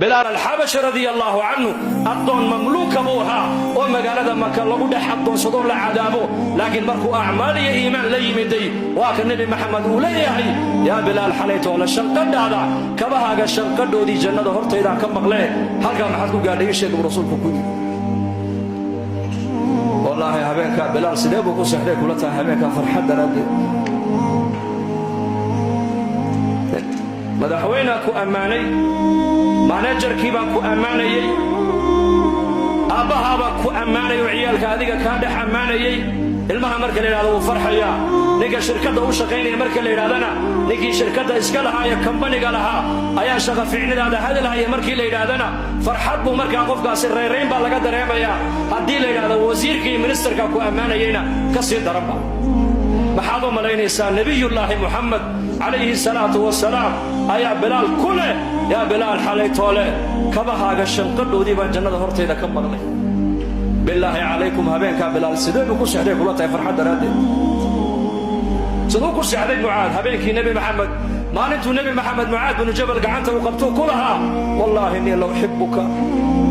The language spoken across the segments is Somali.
Bilaal Alxabashi radia allaahu canhu addoon mamluuka buu ahaa oo magaalada Maka lagu dhex addoonsadoo la cadaabo, laakiin markuu acmaal iyo iimaan la yimiday, waa ka Nebi Maxamed uu leeyahay: "Yaa Bilaal, xalaytoole shanqadhaada, kabahaaga shanqadhoodii jannada hortaydaan ka maqlee, halkaa maxaad ku gaadhay? Ii sheeg," buu rasuulku ku yidhi. Wallaahi, habeenkaa Bilaal sidee buu ku seexday kula tahay habeenkaa farxad daraaddeed? Madaxweynaa ku ammaanay, managerkii baa ku ammaanayey, aabbahaabaa ku ammaanay oo ciyaalka adiga kaa dhex ammaanayey. Ilmaha marka la yidhahdo wuu farxayaa. Ninka shirkadda u shaqaynaya marka la yidhahdana, ninkii shirkadda iska lahaa ee kambaniga lahaa ayaa shaqa fiicnidaada hadalhaya markii la yidhaahdana, farxad buu markaa qofkaasi, rayrayn baa laga dareemayaa. Haddii la yidhahdo wasiirka iyo ministerka ku ammaanayeyna, ka sii daranba. Maxaad u malaynaysaa Nebiyullaahi Muxamed calayhi salaatu wasalaam ayaa Bilaal ku leh: "Yaa Bilaal, xalaytoole kabahaaga shanqadhoodii baan jannada hortayda ka maqlay"? Bilaahi calaykum, habeenkaa Bilaal sidee buu ku seexday kula tahay farxad daraaddeed? Siduu ku seexday Mucaad habeenkii Nebi Maxamed, maalintuu Nebi Maxamed Mucaad binu Jabal gacanta u qabtuu ku lahaa: "Wallaahi innii la uxibuka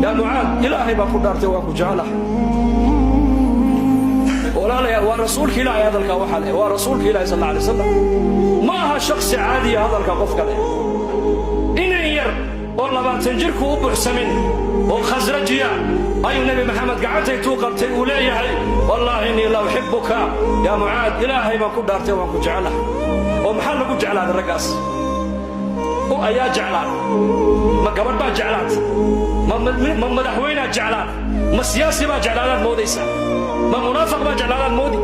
yaa Mucaad, Ilaahay baan ku dhaartay, waan ku jeclahay"? Walaalayaal, waa rasuulka Ilaahay hadalkaa waxaa leh, waa rasuulka Ilahi sal alla alay wasalam, ma aha shaksi caadiya hadalka qof kale. Inan yar oo 20 jirku u buuxsamin oo khasrajiya ayuu Nebi Maxamed gacanta intuu qabtay uu leeyahay: "Wallaahi innii la uxibuka yaa Mucaad, Ilaahay baan ku dhaartay, waan ku jeclahay." Oo maxaa lagu jeclaaday raggaas oo ayaa jeclaaday? Ma gabadh baa jeclaatay? Ma madaxweynaa jeclaaday? Ma siyaasi baa jeclaadaad moodaysaa? Ma munaafiq baa jeclaadaad moodi?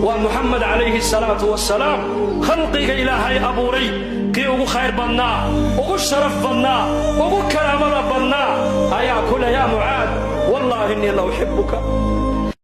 Waa Muxamed calayhi salaatu wasalaam, khalqiga Ilaahay abuuray kii ugu khayr badnaa, ugu sharaf badnaa, ugu karaamada badnaa ayaa ku leh: "Yaa Mucaad, wallaahi innii la uxibuka."